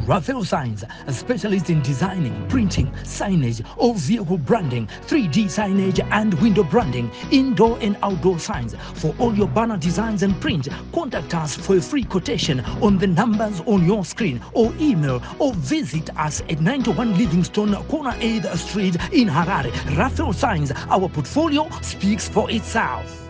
Raphael Signs, a specialist in designing, printing, signage, all vehicle branding, 3D signage and window branding, indoor and outdoor signs. For all your banner designs and print, contact us for a free quotation on the numbers on your screen or email or visit us at 91 Livingstone, corner 8th Street in Harare. Raphael Signs, our portfolio speaks for itself.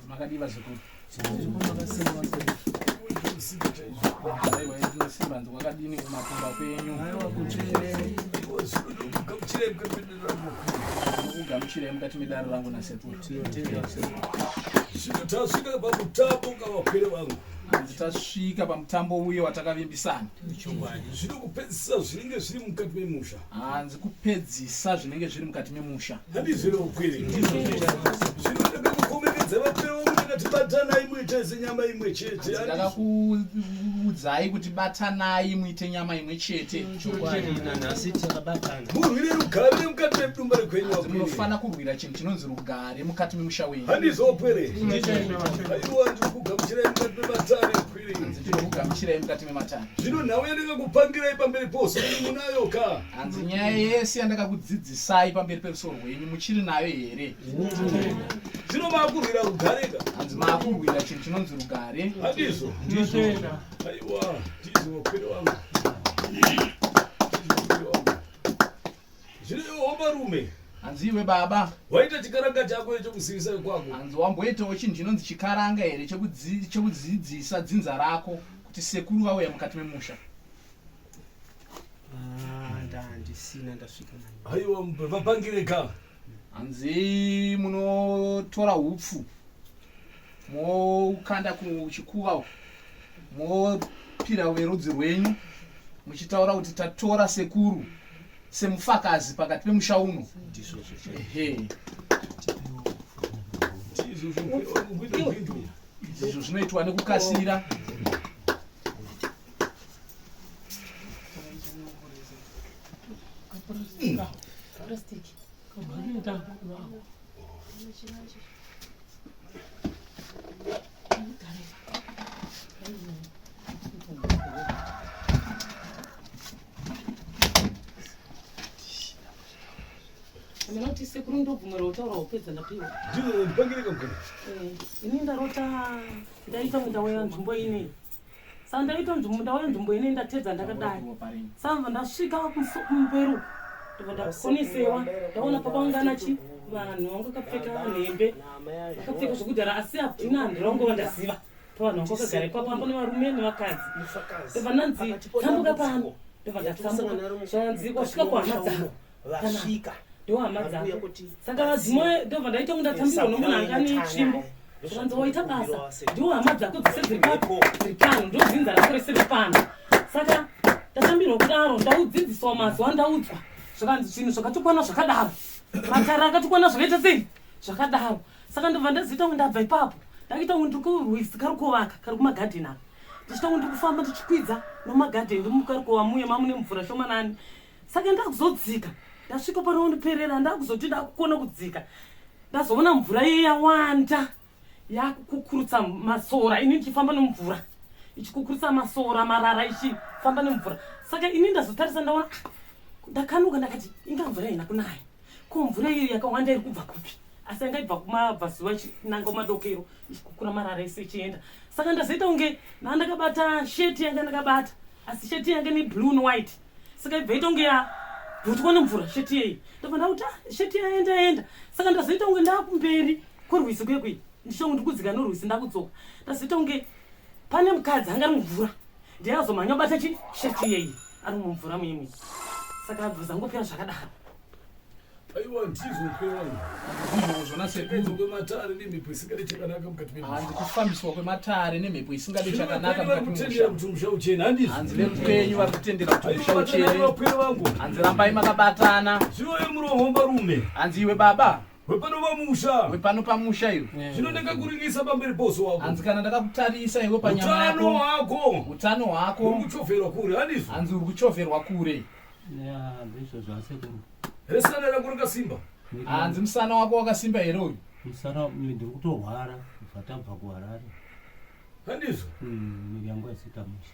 Makadii vazukuru? Aiwa, tinosimba nzi kwakadini kumakumba kwenyu? Kugamuchirai mukati medare rangu nasekuru. Zvino tasvika pamutambo kavapwere vangu. Hanzi tasvika pamutambo uye watakavimbisana. Zvino kupedzisa zvinenge zviri mukati memusha. Hanzi kupedzisa zvinenge zviri mukati memusha. Handizvo upwere. Zvino ndakakukomekedza vapwere vangu ndakati batanai muite senyama imwe chete. Ndakakuudzai kuti batanai muite nyama imwe chete. Chokwadi nanhasi takabatana. Murwire rugare mukati medumba rekwenyu Hanzi vapwere. munofanira kurwira chinhu chinonzi rugare mukati memusha wenyu. Handizvo upwere. Aiwa ndiri kugamuchirai mukati mematare upwere. Hanzi tinokugamuchirai mukati mematare. Zvino nhau yandakakupangirai pamberi pose munayo ka. Hanzi nyaya yese yandakakudzidzisai pamberi peruso rwenyu muchiri nayo here? Zvino maakurwira rugare ka. Hanzi maakurwira chinhu chinonzi rugare. Handizvo. Aiwa ndizvo vapwere vangu. Ndizvo vapwere vangu. Zvino iwe wamarume Hanzi iwe baba, waita chikaranga chako chekuzivisa kwako. hanzi wamboitawo chinhu chinonzi chikaranga here chekudzidzisa dzinza rako kuti sekuru vauya mukati memusha? Ah, ndandisina ndasvika manje. Aiwa vapangire ka. Hanzi munotora hupfu mokanda kuchikuva uku mopira verudzi rwenyu muchitaura kuti tatora sekuru semufakazi pakati pemusha uno. Ndizvozvo chaizvo. Ehe, Ndizvo vapwere vangu kuita bwindu. izvo zvinoitwa nekukasira. Mina kuti sekuru ndobvumira kutaura upedza ndapiwa. Ndizvo ndipangire ka mukana. Ini ndarota ndaita ndauya nzvimbo inei. Saka ndaita nzvimbo ndauya nzvimbo inei ndatedza ndakadai. Saka ndobva ndasvika kumberi uku ndobva ndakonisewa ndaona pakaungana chi vanhu vanga vakapfeka nhembe vakapfeka zvekudhara asi hapana handira ndaziva pavanhu vanga vakagara ipapo ambo nevarume nevakadzi. Ndobva ndanzi tsambuka pano ndobva ndatsambuka zvanzi wasvika kuhama dzako. Vasvika. Ndo hama dzako. Saka vadzimwe ndobva ndaita kunge ndatambirwa nomunhu anga netsvimbo. Zvikanzi waita basa. Ndiwo hama dzako dzese dziri papo dziri pano ndo dzinza rako rese riri pano. Saka ndatambirwa kudaro ndaudzidziswa mazuva ndaudzwa zvikanzi zvinhu zvakatokwana zvakadaro. Matare akatokwana zvakaita sei zvakadaro. Saka ndobva ndazoita kunge ndabva ipapo. Ndakuita kunge ndiri kurwizi kari kuvaka kari kumagadheni aka. Ndichiita kunge ndiri kufamba ndichikwidza nomumagadheni ndomukarikova muye mamune mvura shomanani. Saka ndakuzodzika ndasvika panondiperera ndakuzoti ndakukona kudzika ndazoona mvura iye yawanda yakukukurutsa masora ini ndichifamba nomumvura. ichikukurisa masora marara ichifamba nemvura saka ini ndazotarisa ndaona ah, ndakanuka ndakati inga mvura haina kunaya ko mvura iyo yakawanda iri kubva kupi asi yanga ibva kumabvazuva ichinanga kumadokero ichikukura marara ese ichienda saka ndazoita kunge ndandakabata sheti yanga ndakabata asi sheti yanga neblue newhite saka ibva ita kunge yabvutwa nemvura sheti yeyi ndobva ndakuti ah, sheti yaenda yaenda saka ndazoita kunge ndakumberi kwerwizi kuye kuyi ndichonge ndikudzika norwizi ndakudzoka ndazoita kunge pane mukadzi anga ari mumvura ndiye azomhanya obata chi sheti yeyi ari mumvura muimwe saka abva zangopera zvakadaro Aiwa ndizvo kwevanhu. Ndizvo zvona Chakaedzwa sekuru. kwematare nemhepo isingade chakanaka mukati memusha. Hanzi kufambiswa kwematare nemhepo isingade chakanaka Vari mukati kutendera memusha. kuti musha uchene handizvo? Hanzi vekwenyu vari kutendera kuti musha Aiwa batanai uchene. vapwere vangu. Hanzi rambai makabatana. Zvino iwe muromo mbarume Hanzi iwe baba wepano pamusha. wepano pamusha iwe. Zvino ndakakuringisa pamberi pouso wako. Hanzi kana ndakakutarisa iwe panyama Utano yako. hwako Utano uri hwako. kuchovherwa kure handizvo? Hanzi uri kuchovherwa kure. Ya, ndizvo zvasekuru. Resana rako rakasimba. Hanzi musana wako wakasimba here uyu? Musana ndiri kutorwara kubva tabva kuHarare. Handizvo? Miri yangu haisita mushe.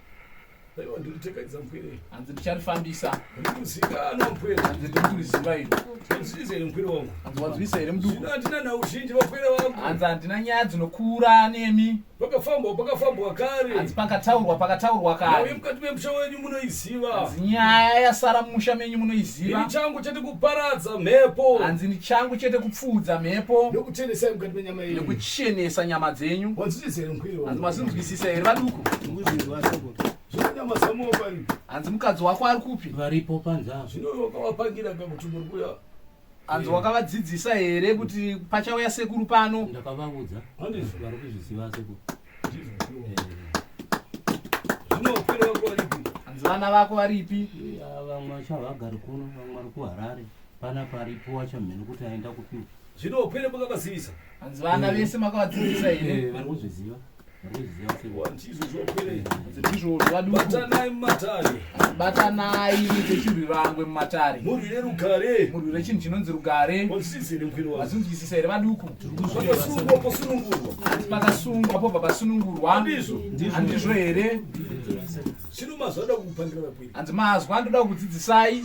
Aiwa ndiri mpwere. Hanzi ndicharifambisa. Ndiri kuzikanwa mpwere. Hanzi ndiri kuriziva iro. Wanzwisa here mpwere wangu? Hanzi wanzwisa here muduku? Zvino handina nhau zhinji vapwere vangu. Hanzi handina nyaya dzinokura nemi. Pakafambwa pakafambwa kare. Hanzi pakataurwa pakataurwa Nhau kare. yemukati memusha wenyu munoiziva. Hanzi nyaya yasara mumusha menyu Ini munoiziva. changu chete kuparadza mhepo Hanzi ni changu chete kupfuudza mhepo nokuchenesai mukati menyama yenyu. nekuchenesa nyama dzenyu. Wanzwisisa here mkwiri Hanzi wangu? mazinzwisisa here vaduku? Ndikuzvinzwa sekuru. Zvino nyama dzamuwa pari. Hanzi mukadzi wako ari kupi? Varipo panze apo. Zvino wakavapangira kakuti muri kuya. Hanzi wakavadzidzisa here kuti pachauya sekuru pano? Ndakavaudza. Handizvo. Vari kuzviziva sekuru. Ndizvo mkwiri wangu. Zvino vapwere vako varipi? Hanzi vana vako varipi? Ya, vamwe vacho havagari kuno, vamwe vari kuHarare. Pana paripo wacho mheno kuti aenda kupi. Zvino vapwere makavazivisa. Hanzi vana vese makavadzidzisa here? Eh, vari kuzviziva. Vari kuzviziva sekuru. Wandizvo zvopwere. Hanzi ndizvozvo vaduku. Batanai mumatare. Batanai muite chirwirangwe mumatare. Murwire rugare. Murwire chinhu chinonzi rugare. Wanzwisisa here mkwiri wangu? Mazinzwisisa here vaduku? Pakasungwa posunungurwa. Hanzi pakasungwa pobva pasunungurwa. Handizvo. Handizvo here? Zvino mazwa anoda kukupangira vapwere. Hanzi mazwa andoda kukudzidzisai.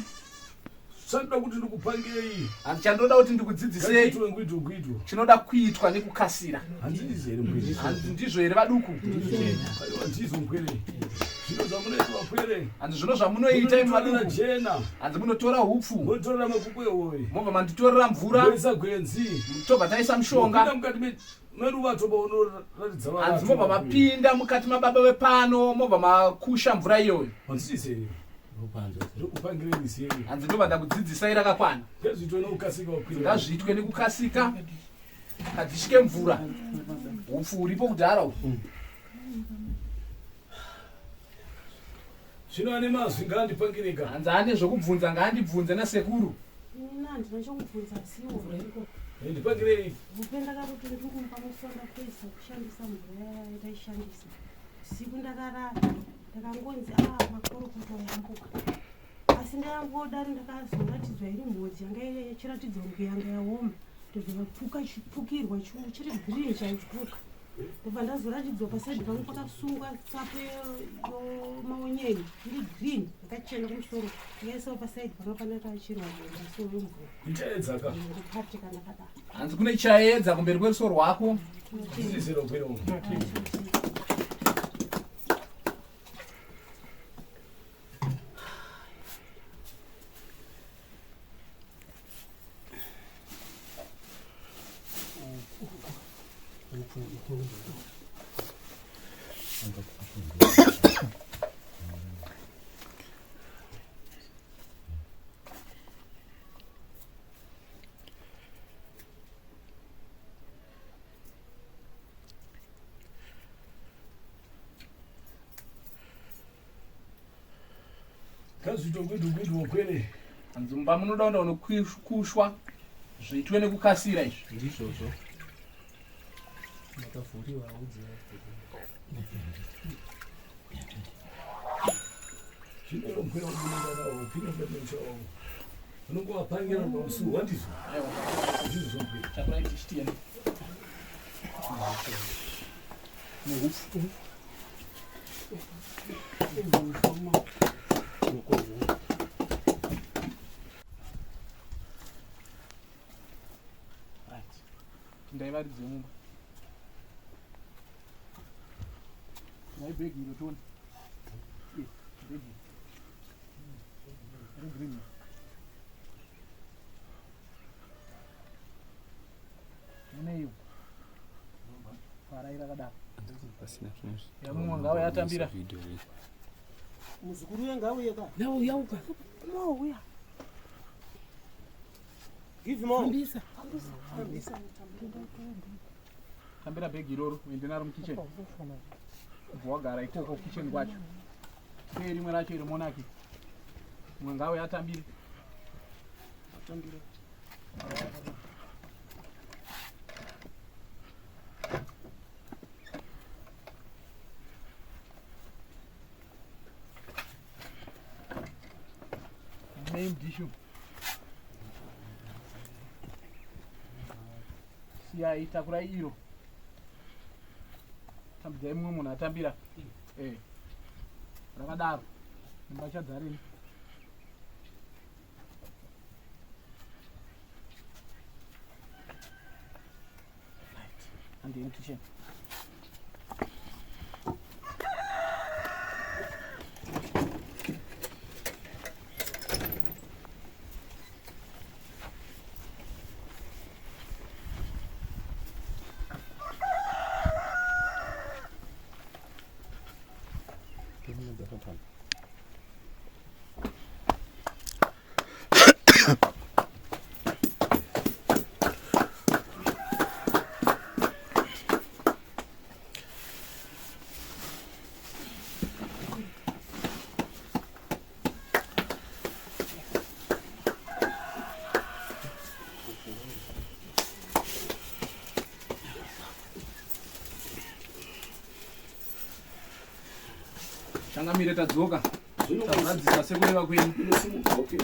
Chandoda kuti ndikupangirei. Hanzi chandoda kuti ndikudzidzisei Ngachiitwe nguitwe kuitwa. chinoda kuitwa nekukasira. Handizvo here mkwiri? Hanzi ndizvo here vaduku? Aiwa ndizvo mkwere. Zvino zvamunoita vapwere. Hanzi zvino zvamunoita imi Munotorera vaduku. jena. Hanzi munotora hupfu Munotorera makuku ehove. mobva manditorera mvura Moisa gwenzi. tobva taisa Mopinda mushonga. mukati meruvato paunoratidza Hanzi mobva mapinda mukati mababa vepano mobva makusha mvura iyoyo. Wanzwisisa here? Ndopanzwa sekuru. Ndokupangirei misi yenyu. Hanzi ndobva ndakudzidzisai rakakwana. Ngazviitwe nokukasika vapwere. Ngazviitwe nekukasika. Kadzisvike mvura. Hupfu huripo kudhara uhu. Zvino ane mazwi ngaandipangireka. Hanzi ane zvokubvunza ngaandibvunze nasekuru. Ini handina chokubvunza asiwo Ndipangirei. hope ndakaroti ndiri kumupa musonda kuisa kushandisa mvura yataishandisa usiku ndakarara ndakangonzi a makorokoto yambuka asi ndayangodari ndakazoratidzwa iri mhodzi yanga ichiratidzwa kunge yanga yaoma ndobva vapfuka chipfukirwa chiri green chaichipfuka ndobva ndazoratidzwa pasaidi pangu pakasungwa tsapo yomaonyeni iri green yakachena kumusoro ndakaisawo pasaidi panga panakachirwa so yemvura Ndichaedzaka. ndikupatika ndakadaro Hanzi kune chaedza kumberi kweruso rwako. Wanzwisisa here vapwere wangu? Ngazviitwe kuitwa kuitwa vapwere. Hanzi mumba munoda kuenda kunokushwa zviitwe nekukasira izvi. Ndizvozvo. Makavhuriwa audziwa. Zvino iwe mkwere wangu unoenda nawo upinde mukati memusha wangu. Unongovapangira pamusuwo handizvo? Aiwa, Ndizvo zvamkwere. takurai tichitienda. Nehupfu. Right. Ndaivaridze mumba. Ndai bhegi iro tione. Eh, bhegi. Re green. Mune iyo. Farai rakadaro. Yamumwe ngauye atambira. Muzukuru uye ngauye ka. Yauka. Mouya. Give more. Fambisa. Tambira bhegi iroro uende naro mukitchen. Ubva wagara ikoko kitchen kwacho. Uye rimwe racho iri monaki. Mumwe ngauye atambire. Atambira. Name dishu. Siyai takurai iro. Tambidzai mumwe munhu atambira. Eh. Rakadaro. Mbatya dzarini. Right. Handei mukitchen. Changamire tadzoka. Tazadzisa sekureva kwenyu. Munosimuka, okay.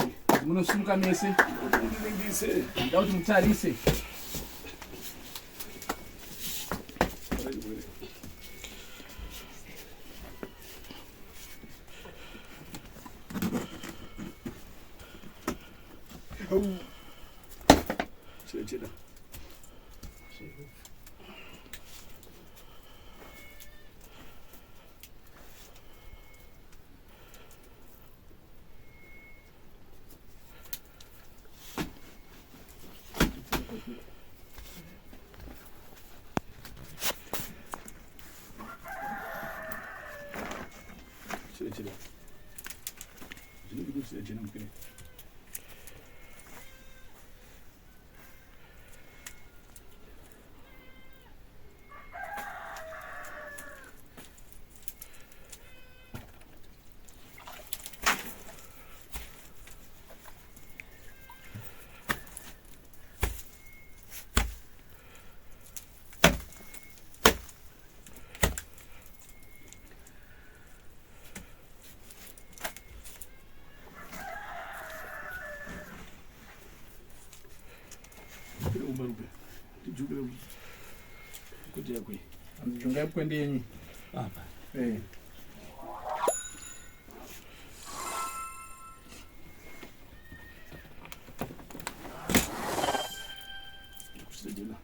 Munosimuka mese. Mundiningise. Nda kuti mutarise. Cheda cheda. Cheda cheda. Zvinenge cheda cheda mukire. Kune umbarupe. Tijukire kuti yakwe. Hanzi kwende yenyu. Apa. Eh. Cheda cheda.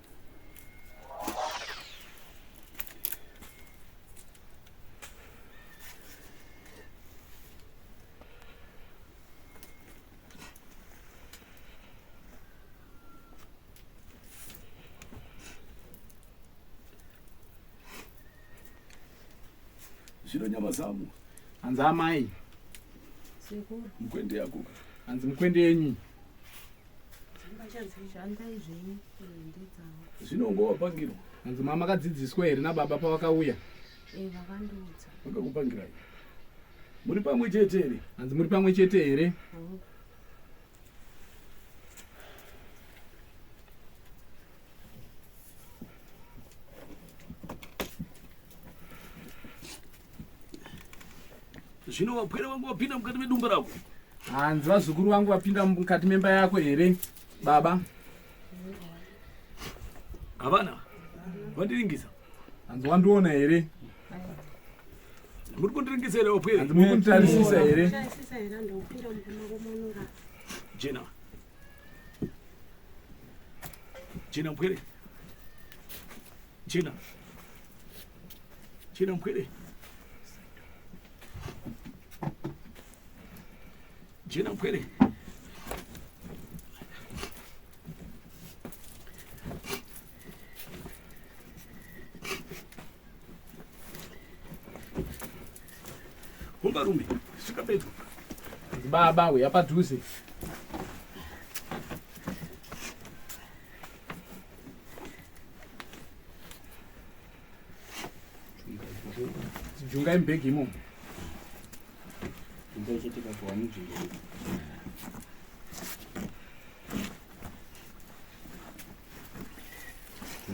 Zvino nyama zamu Hanzi amai. Sekuru. mukwende yako. Hanzi mukwende yenyu. Mbatya dzishandai zvenyu ndedzangu. Zvino ngowapangirwa. Hanzi mama makadzidziswa here nababa pavakauya? Eh vakandiudza. Vakakupangirai. Muri pamwe chete here? Hanzi muri pamwe chete here? Hongu. Zvino vapwere vangu vapinda mukati medumba rako. Hanzi vazukuru vangu vapinda mukati memba yako here baba? Havana. Vandiringisa. Hanzi wandiona here? Muri kundiringisa here wapwere? Hanzi muri kunditarisisa here? Tarisisa here andopinda mumba mako manorara. Jena. Jena mpwere. Jena. Jena mpwere. Jena mpwere. Hombarume, svika pedyo. Baba uya padhuze. Jungai mubhegi imomo.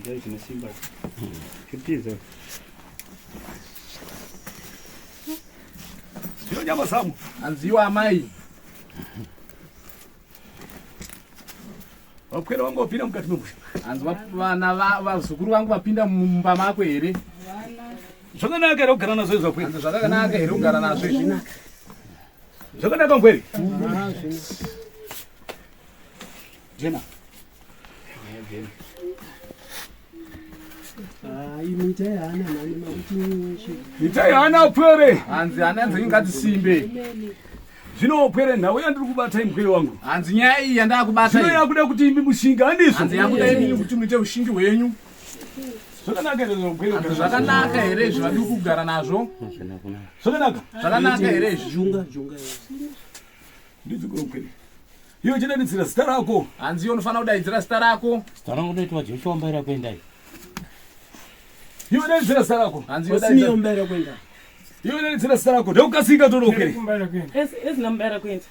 Zvine simba chitiza. Zvino nyama zamu. Hanziwa amai. Vapwere vangu vapinda mukati memusha. Hanzi vana vazukuru vangu vapinda mumba mako here? Zvakanaka here kugara nazvo izvi vapwere? Hanzi zvakanaka here kugara nazvo izvi? Zvakanaka mpwere? Jena. Itai hana mani makuti Itai hana pwere. Hanzi hana dzenyu ngadzisimbe. Zvino pwere, nhau yandiri kubata imupwere wangu. Hanzi nyaya iyi yandakubata Zvino iyi. yakuda kuti imi mushinga, handizvo? Hanzi yakuda imini kuti muite ushingi hwenyu. Zvakanaka here pwere? Hanzi zvakanaka here izvi vadii kugara nazvo? Zvakanaka. Zvakanaka here izvi? Junga junga. Ndidzikuru pwere. Iwe chidanidzira zita rako. Hanzi iwe unofanira kudaidzira zita rako. Zita rangu rinoitwa Joshua Mbaira Kuendai. Iwe daidzira zita rako. Hanzi iwe Osimiyo daidzira. Mbaira kuenda. Iwe daidzira zita rako. Ndokukasika tono pwere. Ezina Mbaira Kuenda.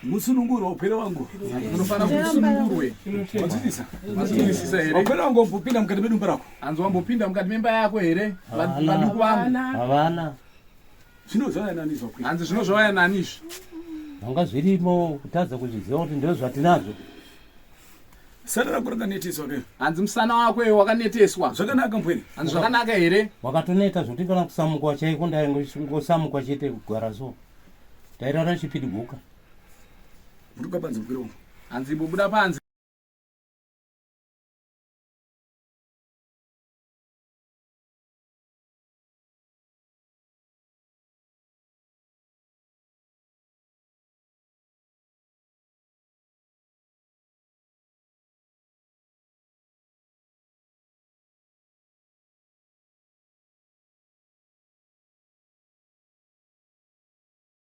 Musunungurwa upwere wangu. Munofanira kuti musunungurwe. Wanzwisisa? Mazwisisa here? Wapwere wangu wambopinda mukati medumba rako. Hanzi wambopinda mukati memba yako here? Havana. Vaduku vangu. Havana. Zvino zvauya nani izvi wapwere? Hanzi zvino zvauya nani izvi? Zvanga zvirimo kutadza kuzviziva kuti ndo zvatinazvo. Sana rako rakaneteswa ke. Hanzi musana wako iwe wakaneteswa. Zvakanaka mpwere. Hanzi zvakanaka here? Wakatoneta zvokuti kana kusamukwa chaiko ndaingosamukwa chete kugara so. Ndairara chipidiguka. Muri kupanze mpwere wangu. Hanzi imbobuda panze.